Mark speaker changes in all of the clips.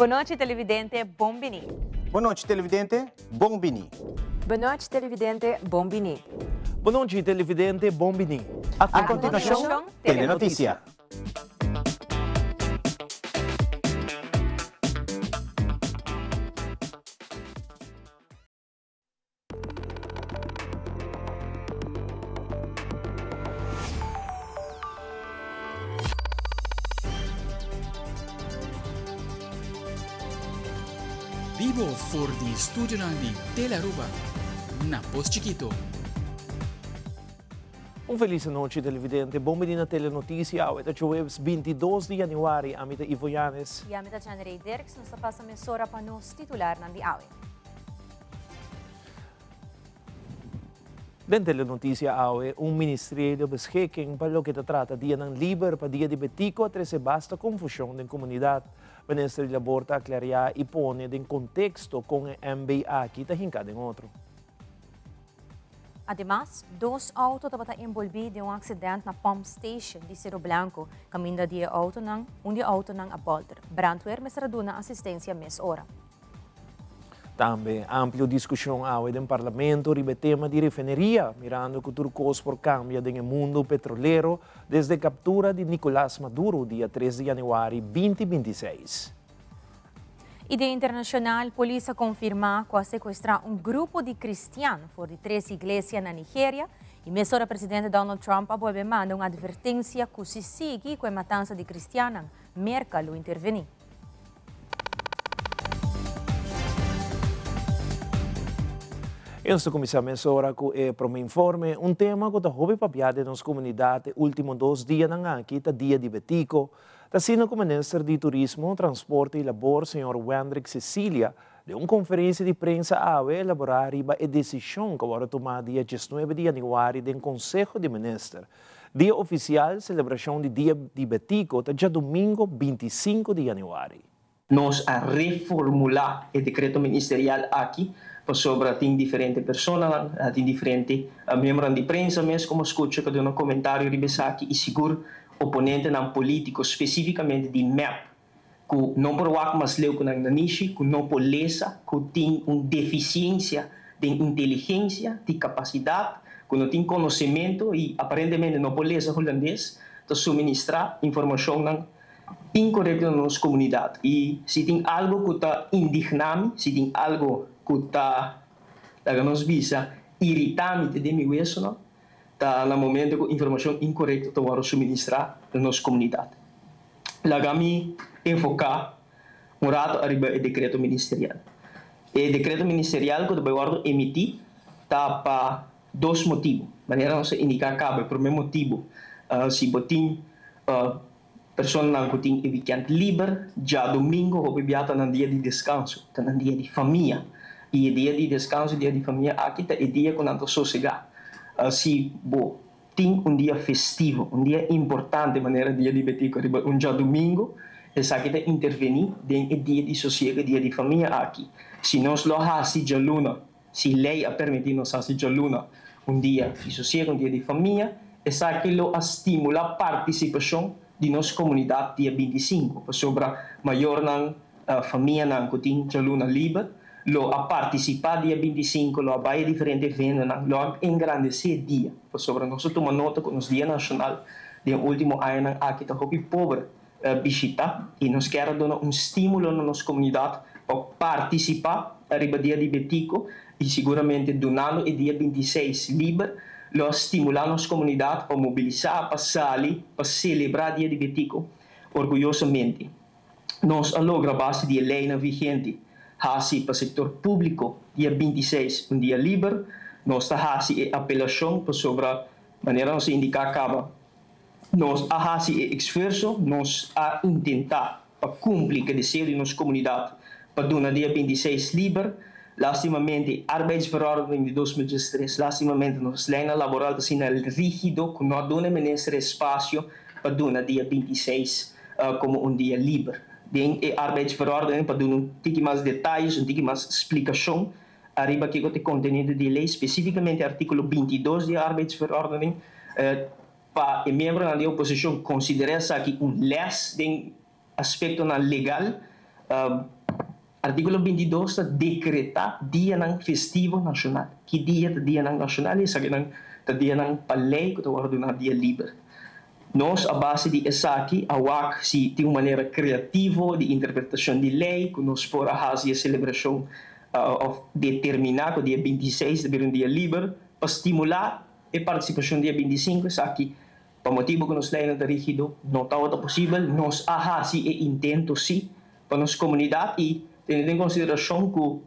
Speaker 1: Bon nochi televidente, bon bini.
Speaker 2: Bon nochi televidente, bon bini.
Speaker 3: Bon nochi televidente, bon bini.
Speaker 4: Bon nochi televidente, bon bini.
Speaker 2: A continuacion, Telenoticia.
Speaker 5: Bibo for di studionan di Telearuba na Pos Chikito.
Speaker 4: Un felis anochi televidente, bon bini na Telenoticia, awe ta djoebs 22 di januari, ami ta Ivo Yanes.
Speaker 1: Y ami ta Janrey Dirks, nos ta pasa mesora pa nos titularnan di awe.
Speaker 4: Den Telenoticia awe, un ministeriële beschikking pa loke ta trata dianan liber pa Dia di Betico a trece basta confusion den comunidad. Minister di Labor ta aclaria y pone den contexto con e MB aki ta hinca den otro.
Speaker 1: Ademas, dos auto tabata enbolbí den un aksident na Pump Station di Cerro Blanco, kaminda di e autonan, un di e autonan a bolter. Brandweer mester a duna asistensia mes ora.
Speaker 4: Tambe amplio diskushon awe den Parlamento riba e tema di refineria, mirando ku tur kos por kambia den e mundu petrolero desde kaptura di Nicolas Maduro dia tres di yanüari 2026.
Speaker 1: I den internashonal, polis a konfirmá ku a sekuestrá un grupo di kristian for di tres iglesia na Nigeria i mesora presidente Donald Trump a bolbe manda un atvertensia ku si sigui ku e matansa di kristiannan, Merka lo intervení.
Speaker 4: I nos ta kuminsá mesora ku e promé informe. Un tema ku ta hopi papiá den nos komunidat e último dos dianan aki ta Dia di Betico. Ta asina ku Minister di Turismo, Transporte i Labor, señor Wendrick Cecilia, den un konferensia di prensa awe elaborá riba e desishon ku a wòrdu tumá dia diesnuebe di yanüari den Konseho di Minister. Dia ofisial selebrashon di Dia di Betico ta djadumingo 25 di yanüari.
Speaker 6: Nos a reformulá e dekreto ministerial aki pasobra tin diferente personanan, tin diferente miembronan di prensa mes ku mos skucha ku duna komentario riba esaki i sigur oponentenan polítiko, spesífikamente di mep, ku no por wak mas leu ku nan nanishi, ku no por lesa, ku tin un defisiensia den inteligensia, di kapasidat, ku no tin konosementu i aparentemente no por lesa hulandes, ta suministrá informashonnan inkorekto na nos komunidat. I si tin algu ku ta indigná mi, si tin algu ku ta, laga nos bisa, iritá mi te den mi wesonan, ta na momento ku informashon inkorekto ta wòrdu suministrá na nos komunidat. Laga mi enfoká un rato ariba e dekreto ministerial. E dekreto ministerial ku ta bai wòrdu emití ta pa dos motibu. Manera nos a indiká kaba, e promé motibu, si bo tin Personanan ku tin e wikènt liber, djadumingu hopi bia ta nan dia di deskanso, ta nan dia di famia. I e dia di deskanso, dia di famia aki ta e dia ku nan ta sosegá. Si bo tin un dia festivo, un dia importante manera dia di Betico riba un djadumingu, esaki ta intervení den e dia di sosiego, e dia di famia aki. Si nos lo hasi djaluna, Si lei a permití nos hasi djaluna un dia di sosiego, un dia di famia, esaki lo a stimulá partisipashon di nos komunidat dia 25, pasobra mayornan, famianan ku tin djaluna liber lo a partisipá dia 25, lo a bai e diferente eventonan, lo a engrandesé e dia, pasobra nos a tuma nota ku nos dia nashonal den último añanan aki ta hopi pober bishita y nos kier a duna un stimulo na nos comunidad pa participa riba dia di Betico y siguramente dunando e dia 26 liber lo a stimula nos comunidad pa mobilisa, pa sali, pa celebra dia di Betico orguyosamente. Nos a logra base di e leynan vigente haci pa sector publico dia 26 un dia liber. Nos ta haci e apelacion pasobra manera nos a indica caba, Nos a hasi e esfuerso, nos a intentá pa kumpli ku e deseo di nos komunidat pa duna dia 26 liber. Lastimamente, Arbeidsverordening di 2013, lastimamente nos leynan laboral ta asina rígido ku no a duna e minister espasio pa duna dia 26 komo un dia liber. Den e Arbeidsverordening, pa duna un tiki mas detayes, un tiki mas splikashon ariba kiko ta e kontenido di e ley, spesífikamente artíkulo 22 di e Arbeidsverordening, Pa e miembronan di oposicion considera esaki un les den aspectonan legal. Artíkulo 22 ta dekretá dianan festivo nashonal. Ki dia ta dianan nashonal? Esakinan ta dianan pa lei ku ta wòrdu duná dia liber. Nos a base di esaki a wak si tin un manera kreativo di interpretashon di lei ku nos por a hasi e selebrashon òf determiná ku dia 26 ta bira un dia liber pa stimulá e partisipashon dia 25. Esaki pa motibu ku nos leinan ta rígido no tabata posibel. Nos a hasi e intento sí pa nos komunidat i teniendo en konsiderashon ku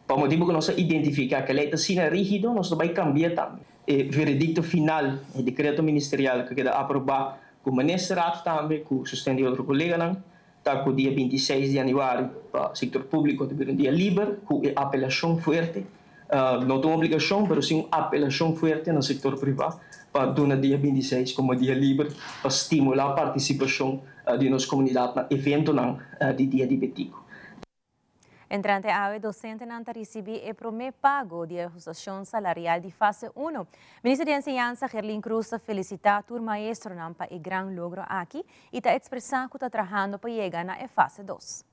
Speaker 6: pa motibu ku nos a identifiká ku e lei ta asina rígido, nos ta bai kambi'é tambe. E veredikto final, e dekreto ministerial ku a keda aprobá ku Ministerraad tambe ku sosten di otro koleganan, ta ku dia 26 di yanüari pa sektor públiko ta bira un dia liber ku e apelashon fuerte, no ta un obligashon pero si un apelashon fuerte na sektor privá pa duna dia 26 komo dia liber pa stimulá partisipashon di nos komunidat na eventonan di Dia di Betico.
Speaker 1: Entrante awe dosentenan ta risibí e promé pago di e ahustashon salarial di fase uno. Minister di Enseñansa Gerlin Croes ta felisitá tur maestronan pa e gran logro aki i ta ekspresá ku ta trahando pa yega na e fase dos.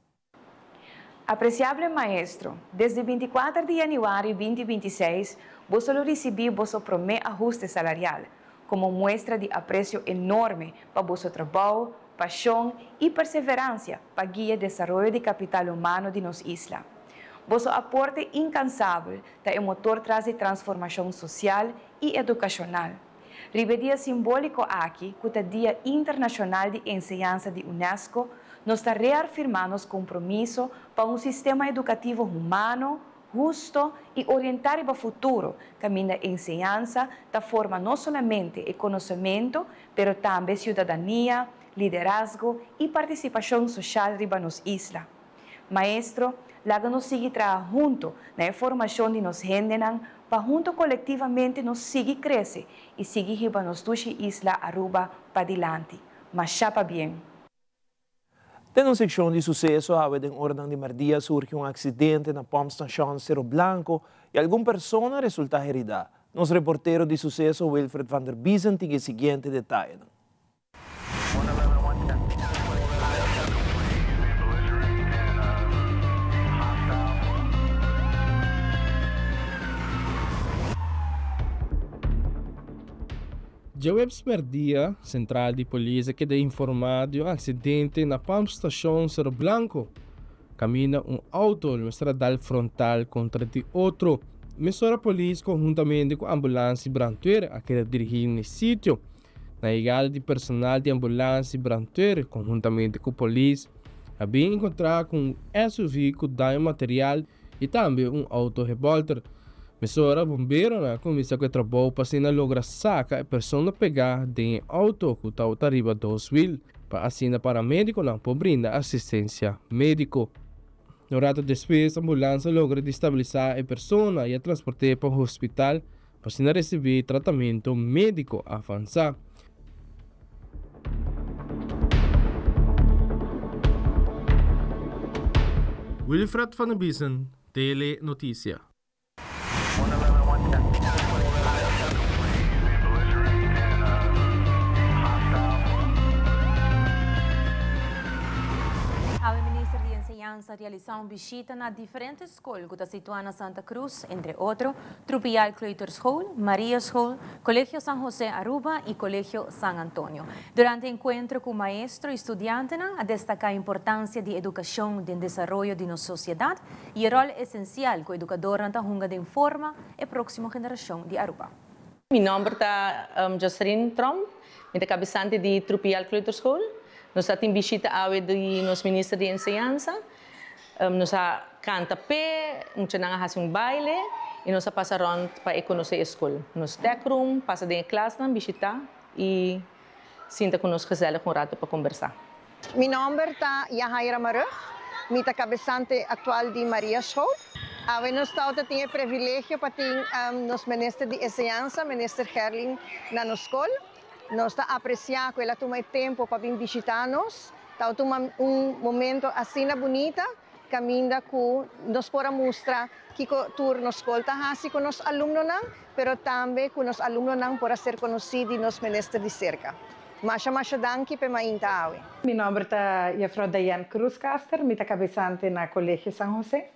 Speaker 3: Apresiable maestro, desde 24 di yanüari 2026 boso lo risibí boso promé ahuste salarial, komo muestra di apresio enorme pa boso trabou, pashon i perseveransia pa guia desaroyo di kapital humano di nos isla. Boso aporte inkansabel ta e motor tras di transformashon sosial i edukashonal. Riba e dia simbóliko aki, ku ta Dia Internashonal di Enseñansa di unesco, nos ta rearfirmá nos kompromiso pa un sistema edukativo humano, husto i orientá riba futuro, kaminda enseñansa ta forma no solamente e konosementu, pero tambe siudadania, liderazgo i partisipashon soshal riba nos isla. Maestro, laga nos sigui traha hunto na e formashon di nos hendenan pa hunto kolektivamente nos sigui krese i sigui hiba nos dushi isla Aruba padilanti. Masha pabien!
Speaker 4: Den un sekshon di suseso awe den oranan di mèrdia surgi un aksidente na pòmpstashon Cerro Blanco i algun persona a resultá heridá. Nos reportero di suseso Wilfred van der Biezen tin e siguiente detayenan.
Speaker 7: Djaweps mèrdia, sentral di polis a keda informá di un aksidente na Pamp Station Cerro Blanco, kaminda un outo lo mester a dal frontal kontra di otro. Mesora polis konhuntamente ku ambulans di brandweer a keda dirigí n'e sitio. Na yegada di personal di ambulans di brandweer konhuntamente ku polis a bin enkontrá ku un SUV ku daño material i tambe un outo rebolter. Mesora bomberonan a kuminsá ku e trabou pa asina logra saka e persona pegá den e outo ku tabata riba dos wil, pa asina paramedikonan por brinda asistensia médiko. Un rato despues ambulans a logra di stabilisá e persona i a transport'é pa hospital pa asina risibí tratamentu médiko avansá. Wilfred van der Biesen, Tele Noticia.
Speaker 1: Awe Minister di Enseñansa a realisa un bishita na diferente skol ku ta situá na Santa Cruz, entre otro, Trupial Kleuterschool, Maria School, Colegio San Jose Aruba y Colegio San Antonio. Durante encuentro cu maestro y studiantenan a destaca importancia di educacion den desaroyo di nos sociedad y e rol esencial cu educadornan ta hunga den forma e proximo generacion di Aruba.
Speaker 8: Mi nomber ta Jocelyn Tromp, mi ta cabesante di Trupial Kleuterschool. Nos ta tin bishita awe di nos Minister di Enseñansa. Nos a kanta p'e, muchanan a hasi un baile i nos a pasa rònt pa e konosé e skol. Nos tech room, pasa den e klasnan, bishitá i sinta ku nos gezellig un rato pa kombersá.
Speaker 9: Mi nòmber ta Yahaira Marugg, mi ta kabesante aktual di Maria School. Awe nos tabata tin e previlegio pa tin nos Minister di Enseñansa, Minister Gerlin, na nos skol. Nos ta apresiá ku el a tuma e tempu pa bin bishitá nos. Ta tuma un momento asina bunita kaminda ku nos por a mustra kiko tur nos skol ta hasi ku nos alumnonan, pero tambe ku nos alumnonan por a ser konosí di nos minister di serka. Masha masha danki p'e mainta awe.
Speaker 10: Mi nomber ta Juffrouw Diane Cruz Caster, mi ta cabesante na Colegio San Jose.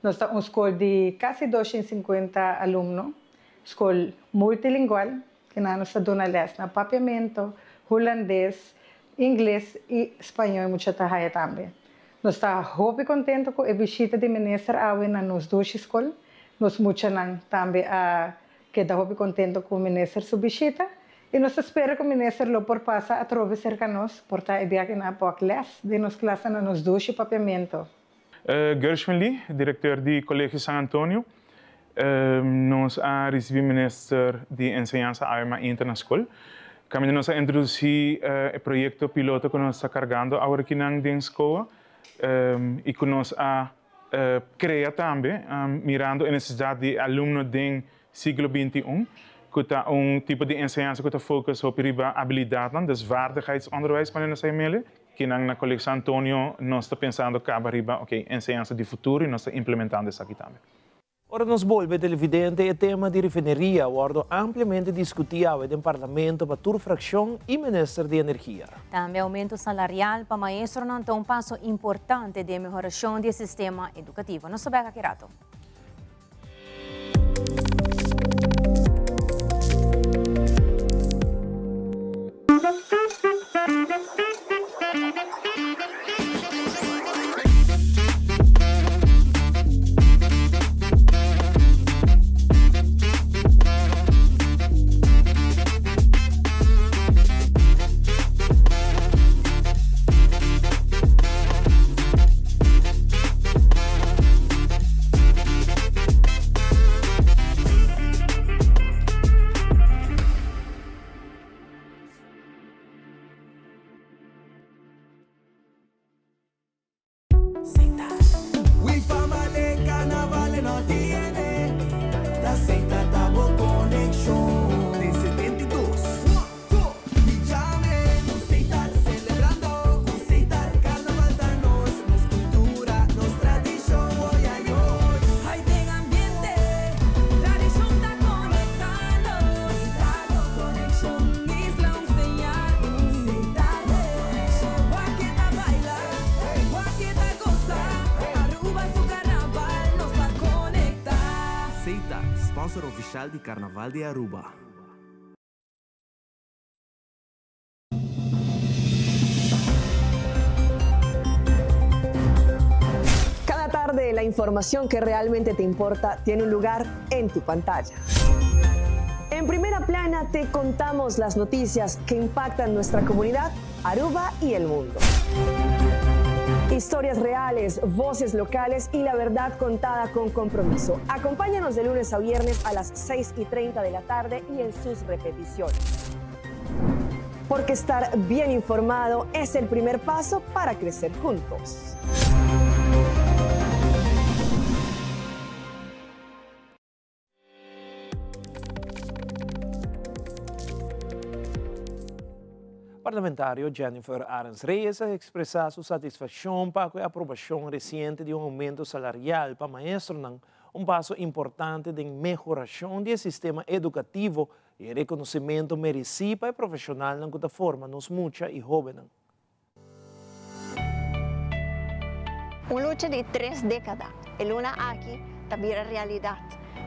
Speaker 10: Nos ta un scol di casi 250 alumno, scol multilingual, kina nos ta duna les na Papiamento, Hulandes, Ingles y Spaño y mucha ta haya tambe. Nos ta hopi contento cu e bishita di minister awe na nos dushi scol. Nos muchanan tambe a keda hopi contento cu minister su bishita y nos ta spera cu minister lo por pasa atrobe cerca nos, por ta e biaha na pok les den nos clase na nos dushi Papiamento.
Speaker 11: Gershwin Lee, directeur di Colegio San Antonio. Nos a ricibi minister di Enseñansa awe mainta na scol. Caminda nos a introduci e proyecto piloto cu nos ta cargando awor akinan den scoa y cu nos a crea tambe mirando e necesidad di e alumno den siglo 21, cu ta un tipo di enseñansa cu ta focus hopi riba habilidadnan, dus vaardigheidsonderwijs manera nos a yam'ele. Kinan na Colegio San Antonio nos ta pensando caba riba, ok, enseñansa di futuro y nos ta implementando esaki tambe.
Speaker 4: Ora nos bolbe televidente e tema di refineria a wordo ampliamente discuti awe den Parlamento pa tur fraccion y Minister di Energia.
Speaker 1: Tambe aumento salarial pa maestronan ta un paso importante den mehoracion di e sistema educativo. Nos ta bek aki rato.
Speaker 12: Sponsor oficial di Carnaval di Aruba.
Speaker 13: Cada tarde la información que realmente te importa tiene un lugar en tu pantalla. En primera plana te contamos las noticias que impactan nuestra comunidad, Aruba y el mundo. Historias reales, voces locales y la verdad contada con compromiso. Acompáñanos de lunes a viernes a las 6:30 de la tarde y en sus repeticiones. Porque estar bien informado es el primer paso para crecer juntos.
Speaker 4: Parlamentario Jennifer Arends Reyes a expresa su satisfaccion pa cu e aprobacion reciente di un aumento salarial pa maestronan, un paso importante den mehoracion di e sistema educativo y e reconocimento mereci pa e profesionalnan cu ta forma nos mucha y hobennan.
Speaker 9: Un lucha di tres dékada, e luna aki ta bira realidat,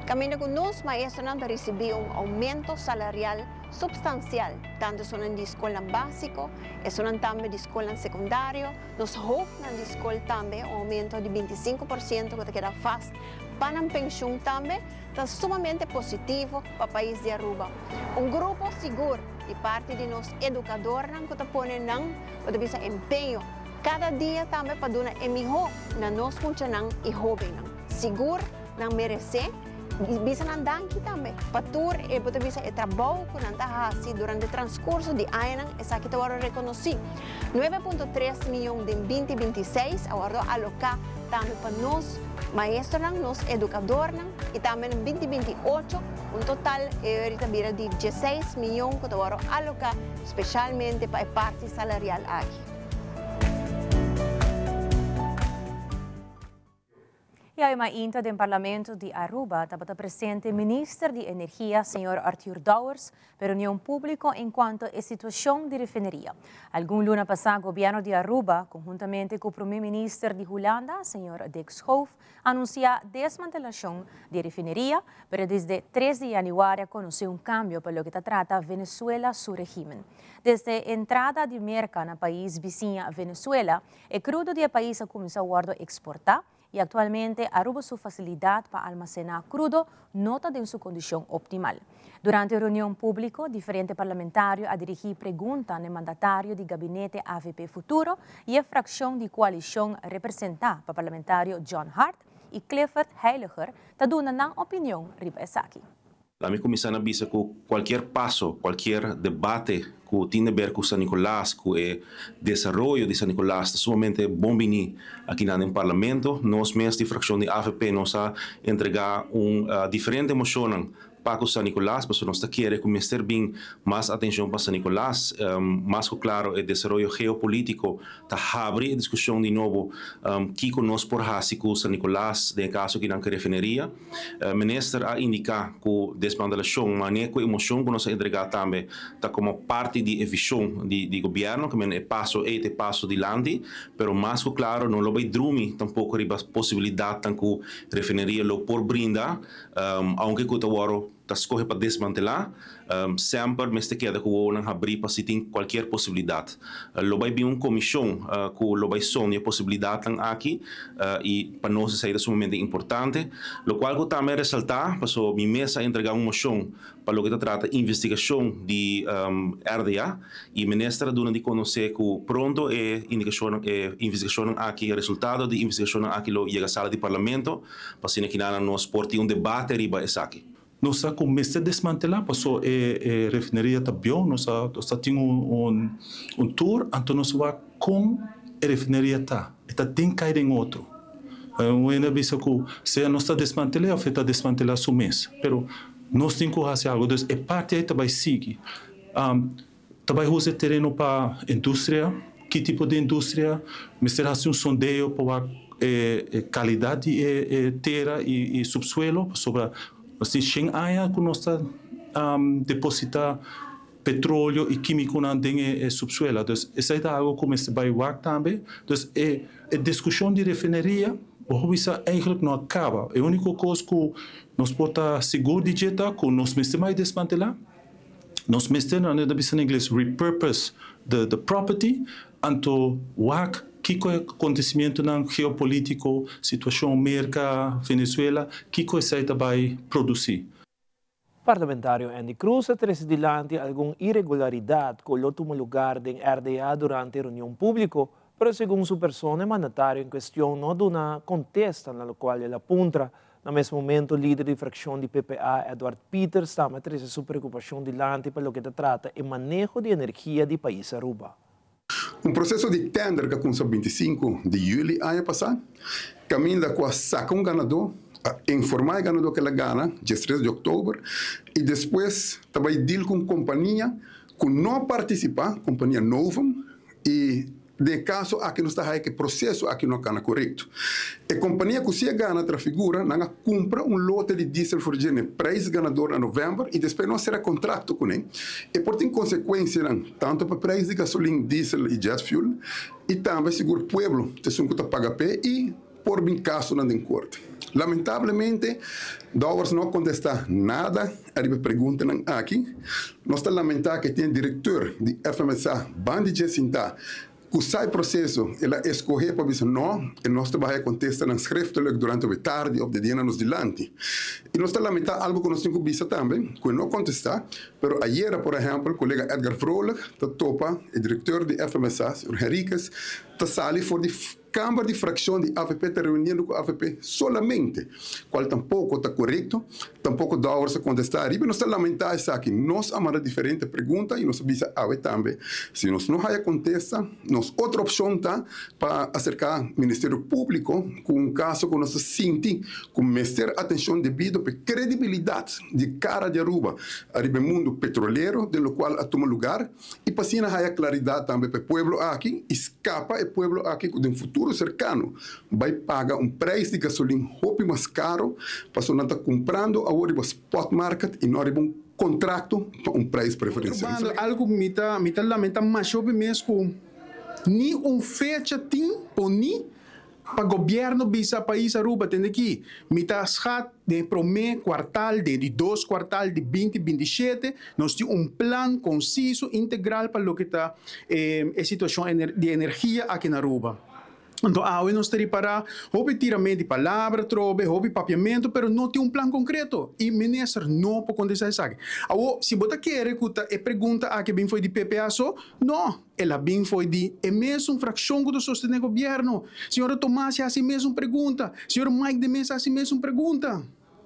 Speaker 9: kaminda ku nos maestronan ta risibí un oumento salarial supstansial, tantu esunnan di skolnan básiko, esunnan tambe di skolnan sekundario, nos hofnan di skol tambe un oumento di 25% ku ta keda vast pa nan penshun tambe, ta sumamente positivo pa pais di Aruba. Un grupo sigur di parti di nos edukadornan ku ta pone nan, bo ta bisa empeño kada dia tambe pa duna e mihó na nos muchanan i hóbennan. Sigur nan meresé i bisa nan danki tambe pa tur e bo ta bisa e trabou ku nan ta hasi durante transkurso di añanan esaki ta wòrdu rekonosí. 9.3 mion den 2026 a wòrdu aloká tambe pa nos maestronan, nos edukadornan i tambe na 2028 un total e ori ta bira di 16 mion ku ta wòrdu aloká spesialmente pa e parti salarial aki.
Speaker 1: E I mainta den Parlamento di Aruba tabata presente Minister di Energia, señor Arthur Dowers, pa reunion publico encuanto e situacion di refineria. Algun luna pasa Gobierno di Aruba, conhuntamente cu Prome Minister di Hulanda, señor Dick Schoof, a anuncia desmantelacion di refineria, pero desde 3 di januari a conoce un cambio pa loke ta trata Venezuela su regimen. Desde entrada di Merca na pais bisiña Venezuela, e crudo di e pais a cuminsa wordo exporta y actualmente Aruba su facilidad pa almacena crudo no ta den su condicion optimal. Durante e reunion publico, diferente parlamentario a dirigi pregunta na mandatario di gabinete AVP Futuro y e fraccion di coalicion representa pa parlamentario John Hart y Clifford Heiliger ta duna nan opinion riba esaki.
Speaker 14: Lami cuminsa na bisa cu cualkier paso, cualkier debate cu tin de ber cu San Nicolas, cu e desaroyo di San Nicolas ta sumamente bon bini aki nan den Parlamento. Nos mes di fraccion di avp nos a entrega un diferente mocionnan pa cu San Nicolas, pasobra nos ta kere cu mester bin mas atencion pa San Nicolas. Mas cu claro e desaroyo geopolitico ta habri e discusion di nobo kico nos por haci cu San Nicolas den e caso aki nan cu e refineria. Minister a indica cu desmantelacion mane cu e mocion cu nos a entrega tambe ta como parti di e vision di gobierno, cu men e paso ey ta e paso dilanti, pero mas cu claro no lo bay drumi tampoco riba posibilidadnan cu refineria lo por brinda, aunke cu ta worde ta scoge pa desmantela, semper mester keda cu wowonan habri pa si tin cualkier posibilidad. Lo bay bin un comision cu lo bay sondia posibilidadnan aki y pa nos esey ta sumamente importante. Locual cu tambe a resalta, paso mi mes a entrega un mocion pa loke ta trata investigacion di RDA y minister a duna di conoce cu pronto e indicacionnan, e investigacionnan aki, e resultado di investigacionnan aki lo yega sala di parlamento pa asina kinanan nos por tin un debate riba esaki.
Speaker 15: Nos sa ku mester desmantelá paso e e refineria ta bieu, nos a nos ta tin un un tour anto nos wak kon e refineria ta, e ta den kai den otro. Un hende a bisa ku sea nos ta desmantel'é òf e ta desmantelá su mes, pero nos tin ku hasi algu, dus e parti ei ta bai sigui. Ta bai usa e tereno pa industria, ki tipo di industria, mester hasi un sondeo pa wak e kalidat di e tera i subsuelo, pasobra nos tin shen aña ku nos ta deposita petroleo i kimikonan den e subsuela, dus esei ta algu ku mester bai wak tambe. Dus e diskushon di refineria bo por bisa eigentlik no a kaba, e uniko kos ku nos por ta sigur di dje ta ku nos mester bai desmantelá. Nos mester, nan ta bisa na ingles, repurpose the the property, anto wak kiko e acontecimientonan geopolitico, situacion Merca, Venezuela, kiko esey ta bay produci.
Speaker 4: Parlamentario Endy Croes a trece dilanti algun iregularidad cu lo tuma lugar den RDA durante e reunion publico, pero segun su persona e mandatario en cuestion no a duna contesta na locual el a puntra. Na mes momento lider di fraccion di PPA Eduard Pieters tambe a trece su preocupacion dilanti pa loke ta trata e maneho di energia di pais Aruba.
Speaker 16: Un proseso di tender ku a kuminsá 25 di yüli aña pasá, kaminda ku a saka un ganadó, a informá e ganadó ku el a gana 13 di òktober i despues ta bai deal ku un kompania ku no a partisipá, kompania Novum, i Den e kaso aki nos ta haya ku e proseso aki no a kana korekto. E kompania ku si a gana Trafigura, nan a kumpra un lote di diesel for dje n'e preis ganador na novèmber i despues no a sera kontrakto kuné. E por tin konsekuensianan tantu pa preis di gasolin, diesel i jet fuel i tambe sigur pueblo ta esun ku ta paga p'e i por bin kasonan den korte. Lamentablemente Dowers no a kontestá nada ariba e preguntanan aki. Nos ta lamentá ku e tin e direktor di FMSA ban di dje sintá ku sa e proseso el a eskohé pa bisa no i nos ta baha e kontestanan schriftelijk durante obe tardi òf de dia na nos dilanti. I nos ta lamentá algu ku nos tin ku bisa tambe ku e no kontestá, pero ayera por ehèmpel kolega Edgar Vrolijk ta topa e direktor di FMSA, señor Henriquez, ta sali for di Kamber di frakshon di avp ta reuniendo ku avp solamente, kual tampoko ta korekto, tampoko Dowers a kontestá ariba. Nos ta lamentá esaki. Nos a manda diferente pregunta i nos a bisa awe tambe, si nos no haya kontesta, nos otro opshon ta pa aserká Ministerio Públiko ku un kaso ku nos ta sinti ku mester atenshon debido pa e kredibilidat di kara di Aruba ariba e mundu petrolero den lokual a tuma lugar. I pa asina haya klaridat tambe pa e pueblo aki i skapa e pueblo aki ku den futuro. futuro cercano bay paga un prijs di gasolin hopi mas caro pasobra nan ta cumprando awor riba spot market y no riba un contracto pa un prijs preferencial.
Speaker 17: Otro banda, algo cu mi ta mi ta lamenta masha hopi mes cu ni un fecha tin poni pa gobierno bisa pais Aruba tende ki mi ta schat den e prome cuartal den di dos cuartal di binti 27 nos tin un plan conciso integral pa loke ta e situacion di energia aki na Aruba. Anto awe nos ta ripará hopi tiramento di palabra atrobe, hopi papiamento, pero no tin un plan konkreto i minister no por kontestá esaki. Awor, si bo ta kere ku ta e pregunta aki a bin fo'i di PPA so, no, el a bin fo'i di e mesun frakshon ku ta sostené gobièrnu. Señora Tomasia hasi e mesun pregunta, señor Mike de Meza hasi e mesun pregunta.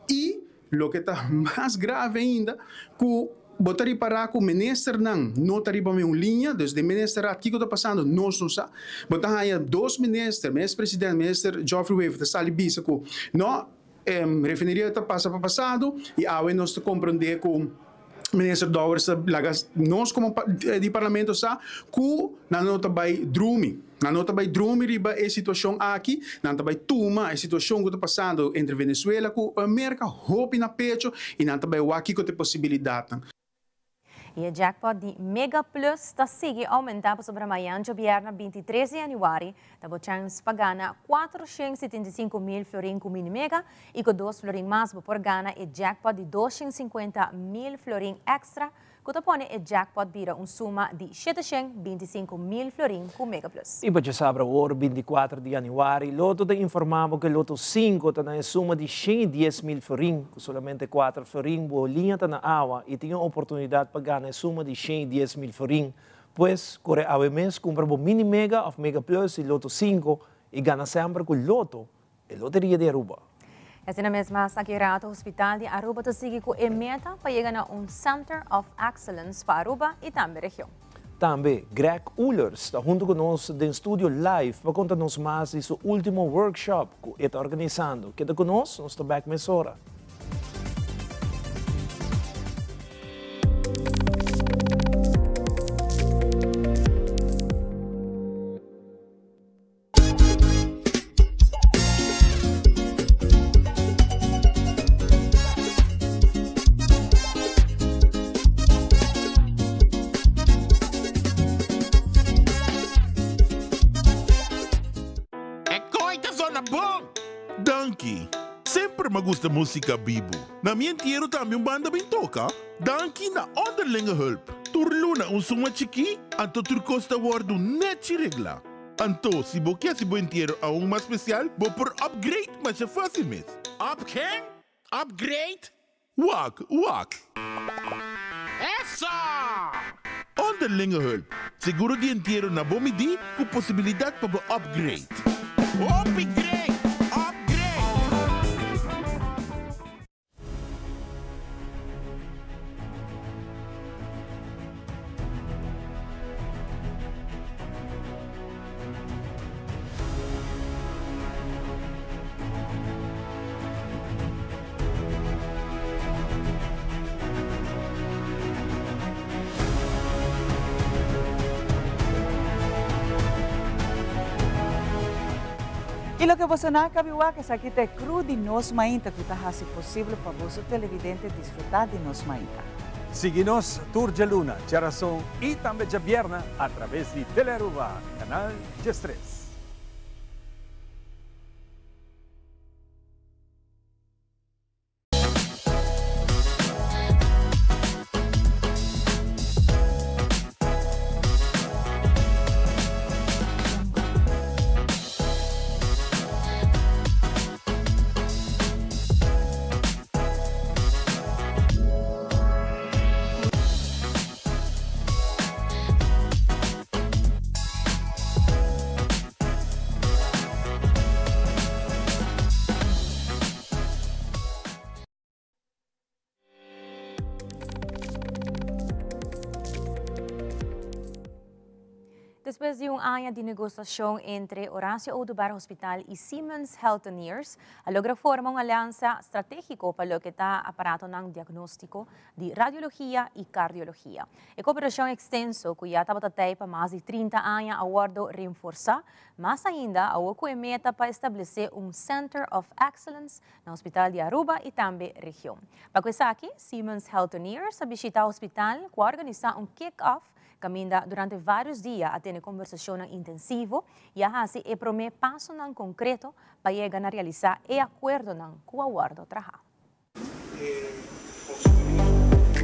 Speaker 17: I loke ta mas grave ainda, ku bo ta ripará ku ministernan no ta riba meun liña, dus den ministerraad kiko ta pasando nos no sa. Bo ta haña dos minister, minister president, minister Geoffrey Wever ta sali bisa ku no, e refineria ta pasa pa pasado i awe nos ta komprondé ku minister Dowers ta laga nos komo di parlamento sa ku nan no ta bai drumi. Nan no ta bai drumi riba e situashon aki, nan ta bai tuma e situashon ku ta pasando entre Venezuela ku Merka hopi na pecho i nan ta bai wak kiko ta e posibilidatnan.
Speaker 1: I e jackpot di Mega Plus ta sigui oumentá pasobra mañan djobièrnè 23 di yanüari ta bo chèns pa gana 475 mil florin ku Mini Mega i ku dos florin mas bo por gana e jackpot di 250 mil florin èkstra ku ta pone e jackpot bira un suma di 725 mil florin ku Mega Plus.
Speaker 4: I pa djasabra awor, 24 di yanüari, Lotto ta informá ku Lotto 5 ta na e suma di 110 mil florin, ku solamente 4 florin bo liña ta na awa i tin oportunidat pa gana e suma di 110 mil florin. Pues, kore awe mes, kumpra bo Mini Mega òf Mega Plus i Lotto 5 i gana semper ku Lotto, e loteria di Aruba.
Speaker 1: Asina mes mas aki rato Hospital di Aruba ta sigui ku e meta pa yega na un Center of Excellence pa Aruba i tambe region.
Speaker 4: Tambe Greg Oelers ta huntu ku nos den studio live pa konta nos mas di su último workshop ku e ta organisando. Keda ku nos, nos ta back mesora.
Speaker 18: E koi ta zona bon! Danki! Semper m'a gusta músika bibu. Na mi entiero tambe un banda bin toka. Danki na Onderlinge Hulp. Tur luna un suma chikí, anto tur kos ta wòrdu nèchi reglá. Anto, si bo ke hasi bo entiero aun mas spesial, bo por upgrade masha fásil mes.
Speaker 19: Up ken? Upgrade?
Speaker 18: Wak, wak!
Speaker 19: Eso!
Speaker 18: Onderlinge Hulp, seguro di entiero na bo midí ku posibilidat pa bo upgrade.
Speaker 19: Hopi great! Upgrade!
Speaker 20: I loke boso nan a kabi wak esaki ta e crew di Nos Mainta ku ta hasi posibel pa boso televidente disfrutá di Nos Mainta.
Speaker 21: Sigui nos tur djaluna, djarason i tambe djabièrnè a traves di Telearuba, Kanal 13.
Speaker 1: Despues di un aña di negociacion entre Horacio Oduber Hospital y Siemens Healthineers, a logra forma un aliansa strategico pa loke ta aparatonan diagnostico di radiologia y cardiologia. E cooperacion extenso cu ya tabata tey pa mas di 30 aña a wordo reenforsa mas ainda awo cu e meta pa establece un Center of Excellence na Hospital di Aruba y tambe region. Pa cu esaki, Siemens Healthineers a bishita hospital cu a organisa un kick-off caminda durante varios dia a tene conversacionnan intensivo y a haci e prome pasonan concreto pa yega na realisa e acuerdonan cu a wordo traha.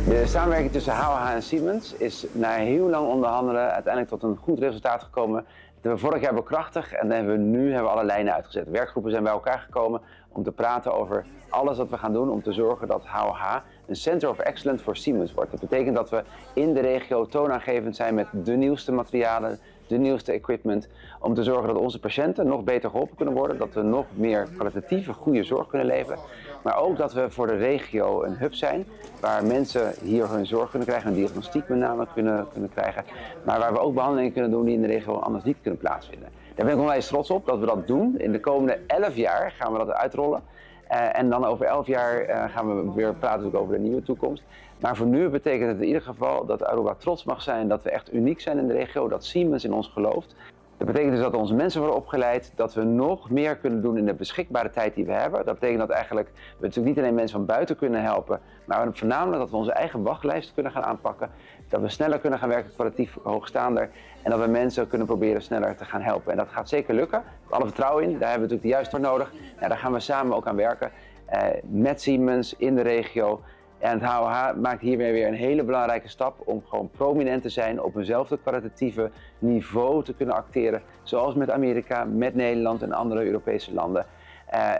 Speaker 2: De samenwerking tussen HOH en Siemens is na heel lang onderhandelen uiteindelijk tot een goed resultaat gekomen. Dat hebben we vorig jaar bekrachtigd en dan hebben we nu hebben we alle lijnen uitgezet. Werkgroepen zijn bij elkaar gekomen om te praten over alles wat we gaan doen om te zorgen dat HOH een Center of Excellence voor Siemens wordt. Dat betekent dat we in de regio toonaangevend zijn met de nieuwste materialen, de nieuwste equipment, om te zorgen dat onze patiënten nog beter geholpen kunnen worden, dat we nog meer kwalitatieve goede zorg kunnen leveren, maar ook dat we voor de regio een hub zijn waar mensen hier hun zorg kunnen krijgen, hun diagnostiek met name kunnen krijgen, maar waar we ook behandelingen kunnen doen die in de regio anders niet kunnen plaatsvinden. Daar ben ik onwijs trots op dat we dat doen. In de komende 11 jaar gaan we dat uitrollen. En dan over 11 jaar gaan we weer praten natuurlijk over de nieuwe toekomst. Maar voor nu betekent het in ieder geval dat Aruba trots mag zijn, dat we echt uniek zijn in de regio, dat Siemens in ons gelooft. Dat betekent dus dat onze mensen worden opgeleid, dat we nog meer kunnen doen in de beschikbare tijd die we hebben. Dat betekent dat eigenlijk we natuurlijk niet alleen mensen van buiten kunnen helpen, maar voornamelijk dat we onze eigen wachtlijst kunnen gaan aanpakken. Dat we sneller kunnen gaan werken, kwalitatief hoogstaander. En dat we mensen kunnen proberen sneller te gaan helpen. En dat gaat zeker lukken. Ik heb alle vertrouwen in. Daar hebben we natuurlijk de juiste voor nodig. Daar gaan we samen ook aan werken. Met Siemens in de regio. En het HOH maakt hiermee weer een hele belangrijke stap om gewoon prominent te zijn, op eenzelfde kwalitatieve niveau te kunnen acteren, zoals met Amerika, met Nederland en andere Europese landen.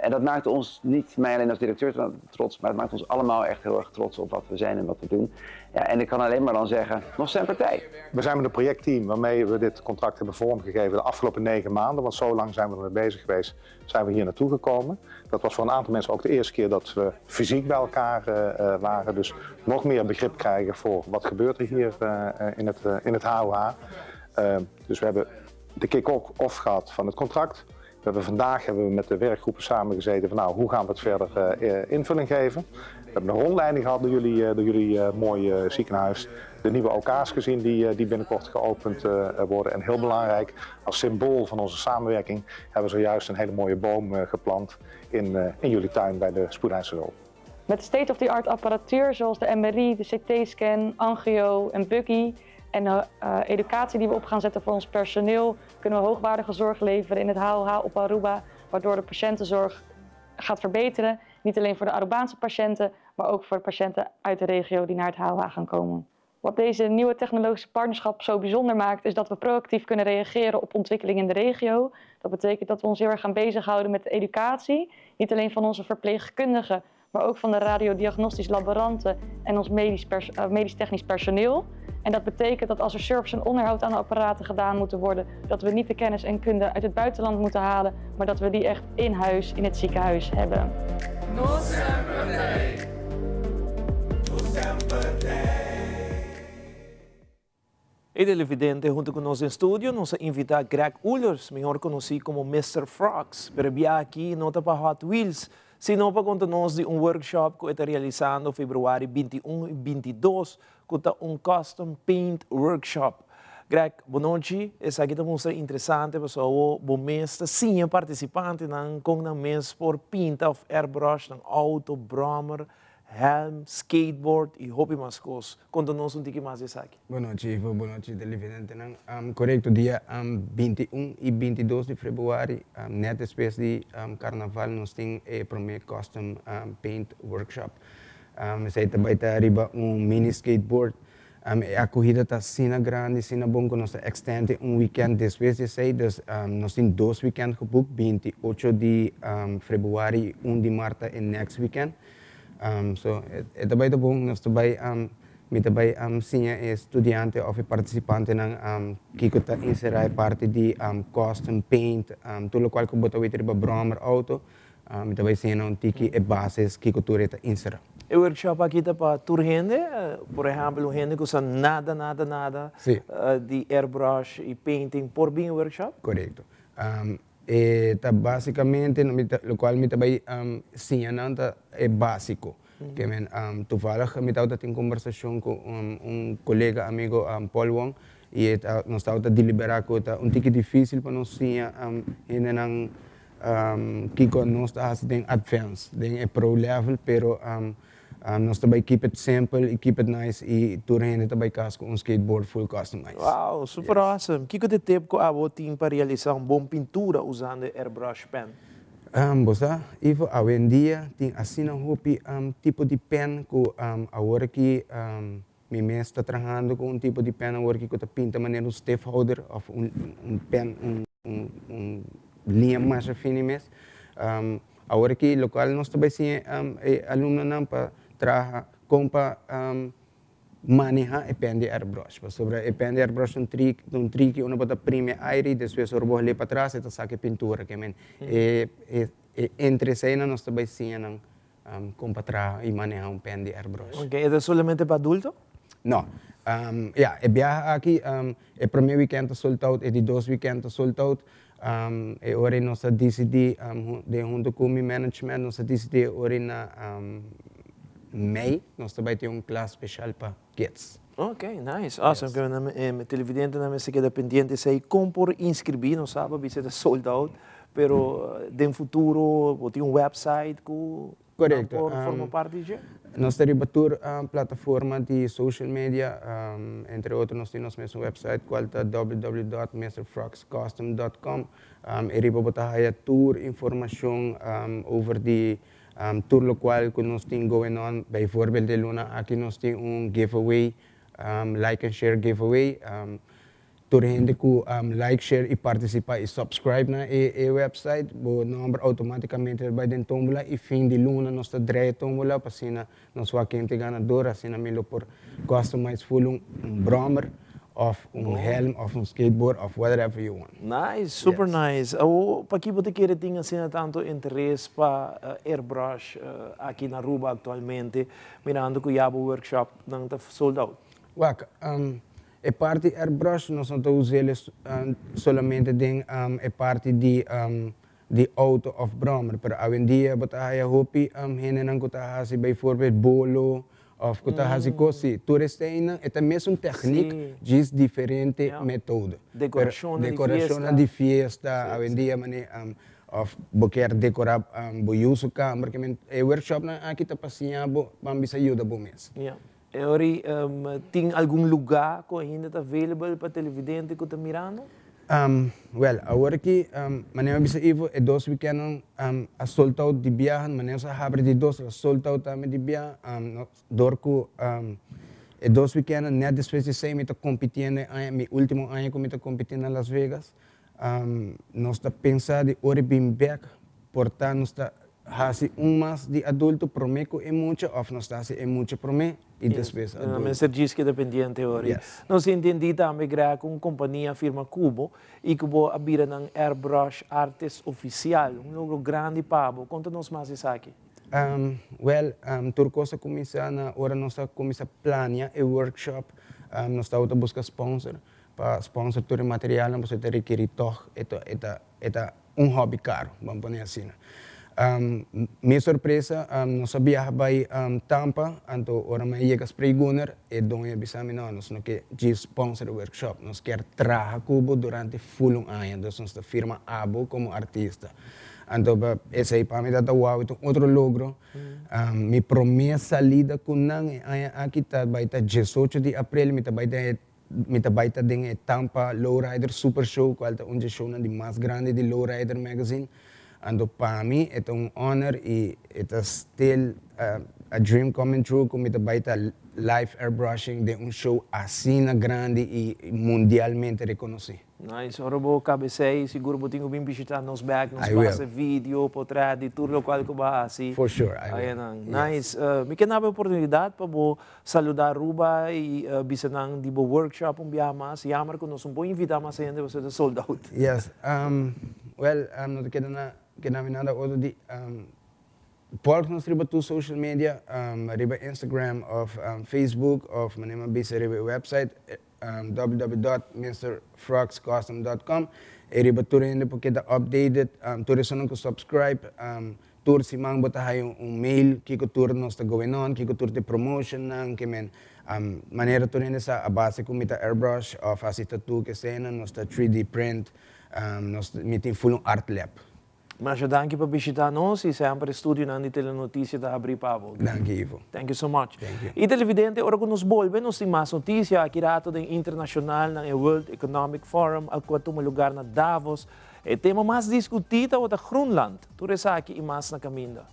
Speaker 2: En dat maakt ons niet, mij alleen als directeur trots, maar het maakt ons allemaal echt heel erg trots op wat we zijn en wat we doen. En ik kan alleen maar dan zeggen, nog zijn partij.
Speaker 22: We zijn met een projectteam waarmee we dit contract hebben vormgegeven de afgelopen 9 maanden, want zo lang zijn we ermee bezig geweest, zijn we hier naartoe gekomen. Dat was voor een aantal mensen ook de eerste keer dat we fysiek bij elkaar waren. Dus nog meer begrip krijgen voor wat gebeurt er hier in het HOH. Dus we hebben de kick-off gehad van het contract. Vandaag hebben we met de werkgroepen samengezeten van hoe gaan we het verder invulling geven. We hebben een rondleiding gehad door jullie mooie ziekenhuis. De nieuwe OK's gezien die binnenkort geopend worden. En heel belangrijk, als symbool van onze samenwerking hebben we zojuist een hele mooie boom geplant in jullie tuin bij de spoedeisende hulp.
Speaker 23: Met state-of-the-art apparatuur zoals de MRI, de CT-scan, angio en buggy en de educatie die we op gaan zetten voor ons personeel, kunnen we hoogwaardige zorg leveren in het HOH op Aruba, waardoor de patiëntenzorg gaat verbeteren. Niet alleen voor de Arubaanse patiënten, maar ook voor de patiënten uit de regio die naar het HOH gaan komen. Wat deze nieuwe technologische partnerschap zo bijzonder maakt, is dat we proactief kunnen reageren op ontwikkeling in de regio. Dat betekent dat we ons heel erg gaan bezighouden met de educatie. Niet alleen van onze verpleegkundigen, maar ook van de radiodiagnostisch laboranten en ons medisch technisch personeel. En dat betekent dat als er service en onderhoud aan de apparaten gedaan moeten worden, dat we niet de kennis en kunde uit het buitenland moeten halen, maar dat we die echt in huis, in het ziekenhuis hebben.
Speaker 4: E televidente hunto cu nos den studio, nos a invita Greg Oelers, mihor conoci como Mister Frogs, pero bia aki no ta pa Hot Wheels, sino pa conta nos di un workshop cu e ta realisando februari 21 y 22, cu ta un custom paint workshop. Greg, bon nochi. Esaki ta mustra interesante pasobra awo bo mes ta siña participantenan con nan mes por pinta of airbrush nan auto, brommer, helm, skateboard y hopi mas cos. Conta nos un tiki mas di esaki.
Speaker 24: Bon nochi Ivo, bon nochi televidentenan. Corecto, dia 21 y 22 di februari, net despues di carnaval, nos tin e prome custom paint workshop. Esey ta bay ta riba un mini skateboard. E acogida ta asina grandi, asina bon cu nos ta extende un weekend despues di esey. Dus nos tin dos weekend geboek, 28 di februari y 1 di maart ta e next weekend. So, e ta bay ta bon, nos ta bay, mi ta bay siña e studiante of e participantenan kico ta encera e parti di custom paint, tur locual cu bo ta weten riba brommer auto. Mi ta bay siña nan un tiki e bases kico tur e ta encera.
Speaker 4: E workshop aki ta pa tur hende? Por ehempel, un hende cu sa nada, nada, nada di airbrush y painting por bin e workshop?
Speaker 24: Corecto. E ta basicamente locual mi ta bay siña nan ta e basico. Ke men toevallig mi tabata tin conversacion cu un colega amigo Paul Wong y e ta nos tabata delibera cu ta un tiki dificil pa nos siña hendenan Kiko nos ta hasi den advance, den e pro level, pero nos ta bai keep it simple y keep it nice y tur hende ta bai cas cu un skateboard full customized.
Speaker 4: Wow, super awesome! Kiko ta e tip cu abo tin pa realisa un bon pintura usando e airbrush pen?
Speaker 24: Bo sa, Ivo, awendia tin asina hopi tipo di pen cu awor aki mi mes ta trahando cu un tipo di pen awor aki cu ta pinta manera un stifhouder of un pen, un un liña masha fini mes. Awor aki locual nos ta bay siña e alumnonan pa traha con pa maneha e pen di airbrush. Pasobra e pen di airbrush ta un trick, ta un triki unda bo ta primi e aire y despues ora bo hal'e patras e ta saca e pintura. Ke men e e entre eseinan nos ta bay siña nan Con pa traha y maneha un pen di airbrush.
Speaker 4: Ok, e ta solamente pa adulto?
Speaker 24: No. Ya, e biaha aki, e prome weekend ta sold out, e di dos weekend ta sold out. E ora ei nos a dicidi, den hunto cu mi management, nos a dicidi e ora ei na mei nos ta bay tin un klas special pa kids.
Speaker 4: Ok, nice, awesome. Yes. Ke men televidentenan mester keda pendiente esei kon por inscribí, nos sa bisa ta sold out, pero den futuro bo tin un website ku nan por forma parti di dje?
Speaker 24: Nos ta riba tur plataforma di social media, entre otro nos tin nos mesun website kual ta www.misterfrogscustom.com, e riba bo ta haya tur informashon over di Tur locual cu nos tin going on, bijvoorbeeld e luna aki nos tin un giveaway, like and share giveaway. Tur hende cu like, share y participa y subscribe na e website, bo nomber automaticamente ta bay den tombola y fin di luna nos ta draai e tombola pa asina nos wak ken ta e ganador, asina mi lo por customize full un brommer of un helm of un skateboard of whatever you want.
Speaker 4: Nice, super nice. Awo paki bo ta kere tin asina tanto interes pa airbrush aki na Aruba actualmente, mirando cu ya bo workshop nan ta sold out?
Speaker 24: Wak, e parti airbrush nos no ta us'el solamente den e parti di di auto of brommer, pero awendia bo ta haya hopi hendenan ku ta hasi bijvoorbeeld bolo of ku ta hasi kos si tur eseinan e ta mesun techniek djis diferente metodo.
Speaker 4: Dekorashonnan
Speaker 24: di fiesta awendia mane of bo kier dekora bo yu su kamber e workshopnan aki ta pa siña bo pa bisa yuda bo mes.
Speaker 4: E ora tin algun lugá ku ainda ta available pa televidente ku ta mirando?
Speaker 24: Wèl, awor aki, manera mi a bisa Ivo, e dos wikèndnan a sold out di biaha, manera nos a habri di dos, a sold out tambe di biaha, dor ku e dos wikèndnan nèt despues di esei mi ta kompitiendo e aña, mi último aña ku mi ta kompití na Las Vegas, Nos ta pensa di ora e bin bek, por ta nos ta hasi un mas di adulto prome ku e mucha of nos ta hasi e mucha prome i despues adulto.
Speaker 4: Mester djis keda pendiente ora.
Speaker 24: Yes.
Speaker 4: Nos a intendi tambe Greg ku un kompania a firma ku bo i ku bo a bira nan airbrush artist ofisial, un logro grandi pa bo. Konta nos mas esaki.
Speaker 24: Wèl, tur kos a kuminsá na ora nos a kuminsá plania e workshop, nos tabata buska sponsor. Pa sponsor tur e materialnan pasobra e ta rekerí tòg, e ta e ta e ta un hòbi karu, ban pone asina. Mi sorpresa, nos a biaha bai Tampa, anto ora mi a yega Spraygunner, e doño a bisa mi, no, nos no ke djis sponsor e workshop, nos kier traha ku bo durante ful un aña, dus nos ta firma abo komo artista. Anto pa esei pa mi ta wou, e ta un otro logro. Mi promé salida ku nan e aña aki ta bai ta diesocho di aprel, mi ta bai den e Mi ta bai ta den e Tampa Lowrider Super Show cual ta un dje shownan di mas grandi di Lowrider Magazine. Anto pa mi e ta un honor y e ta still a dream coming true cu mi ta bai ta live airbrushing den un show asina grandi y mundialmente reconoci.
Speaker 4: Nice, ora bo caba esey sigur bo tin cu bin bishita nos bek, nos pasa video, potret di tur locual cu bo a haci.
Speaker 24: For sure, I will.
Speaker 4: Ayanan. Nice. Mi ke naba e oportunidad pa bo saluda Aruba y bisa nan di bo workshop un biaha mas. Jammer cu nos no por invita mas hende pasobra ta sold out.
Speaker 24: Yes. Well, no ta keda na, keda mi nada otro di. Volg nos riba tur social media, riba Instagram of Facebook of manera mi a bisa riba e website www.misterfrogscustom.com e riba tur hende por keda updated, tur esunnan ku subscribe tur siman bo ta haya un mail kiko tur nos ta going on, kiko tur ta e promotionnan, ke men manera tur hende sa a base ku mi ta airbrush of hasi tattoo ke esena nos ta 3D print, nos mi tin full un art lab.
Speaker 4: Masha danki pa bishita nos y semper e studionan di Telenoticia ta habri pa bo.
Speaker 24: Danki Ivo.
Speaker 4: Thank you so much.
Speaker 24: Thank you.
Speaker 4: Y televidente, ora cu nos bolbe nos tin mas noticia aki rato den internacional na e World Economic Forum al cu a tuma lugar na Davos. E tema mas discuti tabata Groenland. Tur esaki y mas na caminda.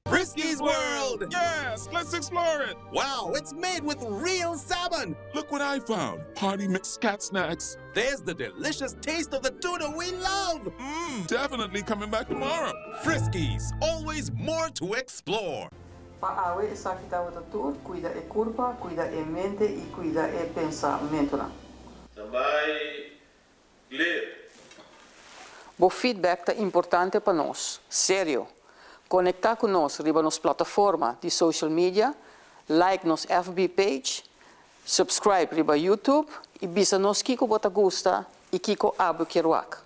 Speaker 18: Friskies World! Yes, let's explore it! Wow, it's made with real salmon! Look what I found! Party mix cat snacks. There's the delicious taste of the tuna we love! Mmm, definitely coming back tomorrow. Friskies, always more to explore.
Speaker 3: Pa awe esaki tabata tur, cuida e curpa, cuida e mente y cuida e pensamentonan.
Speaker 5: Standby, clear.
Speaker 3: Bo feedback ta importante pa nos. Serio! Conecta cu nos riba nos plataforma di social media, like nos FB page, subscribe riba YouTube y bisa nos kico bo ta gusta y kico abo kier wak.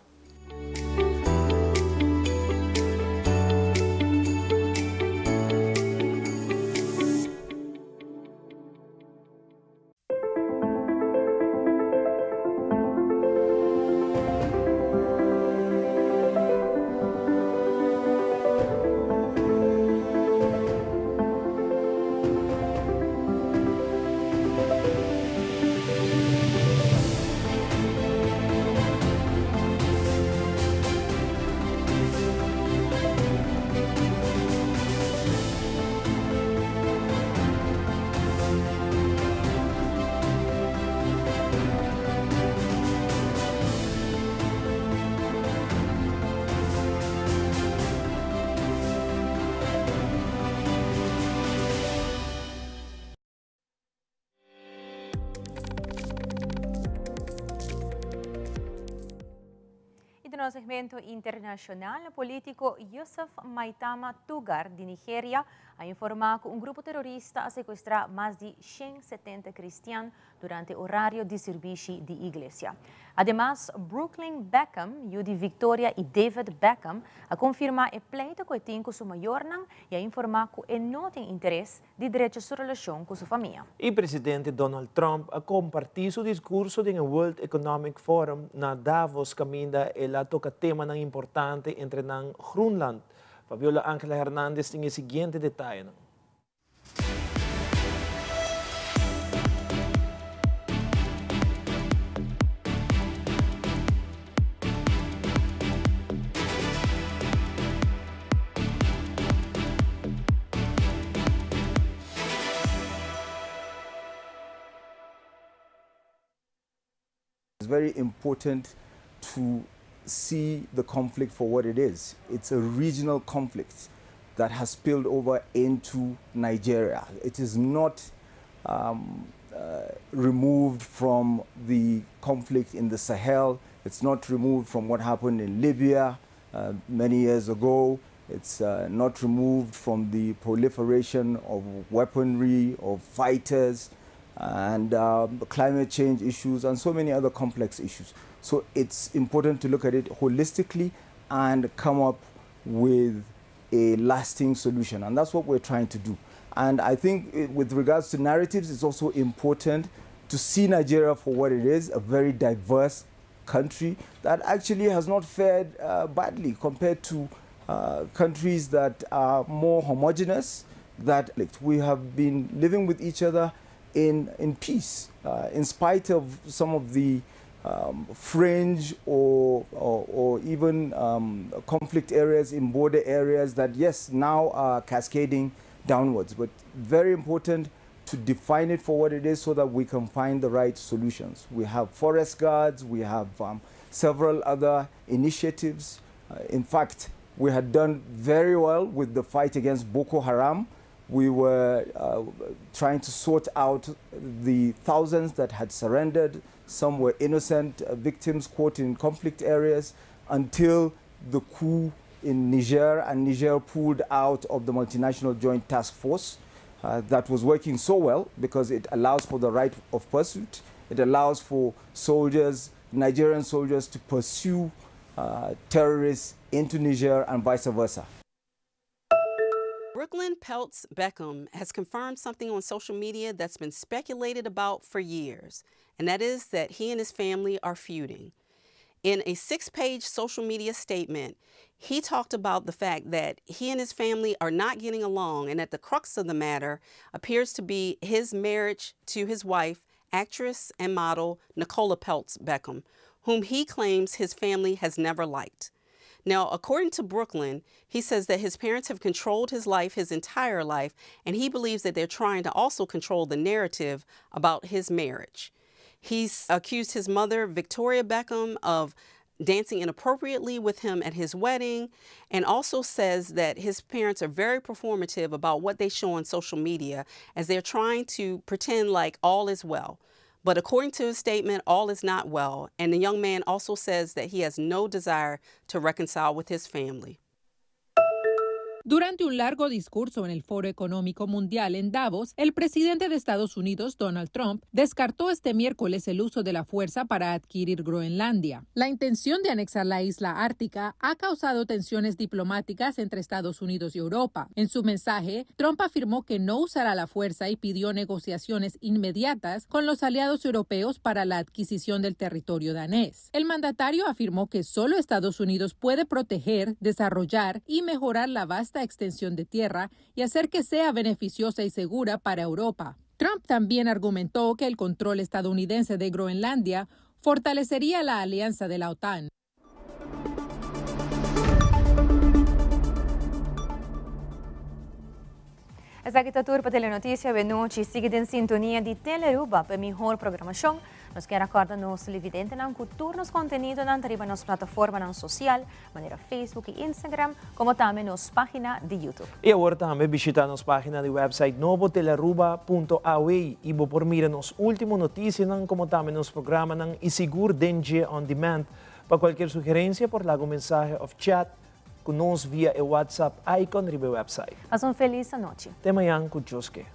Speaker 1: Y den nos segmento internacional, politico Yusuf Maitama Tugar di Nigeria a informa cu un grupo terorista a secuestra mas di 170 cristian durante horario di servicio di iglesia. Ademas, Brooklyn Beckham, yu di Victoria y David Beckham, a confirma e pleito cu e tin cu su mayornan y a informa cu e no tin interes di drecha su relacion cu su famia.
Speaker 4: E presidente Donald Trump a comparti su discurso den e World Economic Forum na Davos caminda el a toca temanan importante entre nan Groenland. Fabiola Angela Hernandez tin e siguiente detayenan.
Speaker 6: It's very important to see the conflict for what it is. It's a regional conflict that has spilled over into Nigeria. It is not removed from the conflict in the Sahel. It's not removed from what happened in Libya many years ago. It's not removed from the proliferation of weaponry, of fighters, and climate change issues, and so many other complex issues. So it's important to look at it holistically and come up with a lasting solution. And that's what we're trying to do. And I think with regards to narratives, it's also important to see Nigeria for what it is, a very diverse country that actually has not fared badly compared to countries that are more homogenous. That we have been living with each other in, in peace, uh, in spite of some of the um, fringe or, or, or even um, conflict areas in border areas that, yes, now are cascading downwards. But very important to define it for what it is so that we can find the right solutions. We have forest guards, we have um, several other initiatives. Uh, in fact, we had done very well with the fight against Boko Haram. We were uh, trying to sort out the thousands that had surrendered. Some were innocent uh, victims caught in conflict areas until the coup in Niger, and Niger pulled out of the multinational joint task force uh, that was working so well because it allows for the right of pursuit. It allows for soldiers, Nigerian soldiers, to pursue uh, terrorists into Niger and vice versa.
Speaker 7: Brooklyn Peltz Beckham has confirmed something on social media that's been speculated about for years, and that is that he and his family are feuding. In a six page social media statement, he talked about the fact that he and his family are not getting along, and that the crux of the matter appears to be his marriage to his wife, actress and model Nicola Peltz Beckham, whom he claims his family has never liked. Now, according to Brooklyn, he says that his parents have controlled his life his entire life, and he believes that they're trying to also control the narrative about his marriage. He's accused his mother, Victoria Beckham, of dancing inappropriately with him at his wedding, and also says that his parents are very performative about what they show on social media as they're trying to pretend like all is well. But according to his statement, all is not well, and the young man also says that he has no desire to reconcile with his family.
Speaker 8: Durante un largo discurso en el Foro Económico Mundial en Davos, el presidente de Estados Unidos, Donald Trump, descartó este miércoles el uso de la fuerza para adquirir Groenlandia. La intención de anexar la isla ártica ha causado tensiones diplomáticas entre Estados Unidos y Europa. En su mensaje, Trump afirmó que no usará la fuerza y pidió negociaciones inmediatas con los aliados europeos para la adquisición del territorio danés. El mandatario afirmó que solo Estados Unidos puede proteger, desarrollar y mejorar la vasta extensión de tierra y hacer que sea beneficiosa y segura para Europa. Trump también argumentó que el control estadounidense de Groenlandia fortalecería la alianza de la OTAN.
Speaker 1: Esaki ta tur pa Telenoticia awe nochi. Sigui den sintonia di Telearuba pa e mihor programacion. Nos kier a corda nos televidentenan cu tur nos contenidonan ta riba nos plataformanan social, manera Facebook y Instagram, como tambe nos pagina di YouTube.
Speaker 4: Y awor tambe bishita nos pagina di website nobo telearuba punto aw y bo por mira nos ultimo noticianan como tambe nos programanan y sigur den dje on demand. Pa cualkier sugerencia por laga un mensahe of chat cu nos via e WhatsApp icon riba e website.
Speaker 1: Pasa un feliz anochi.
Speaker 4: Te mañan cu Dios ke.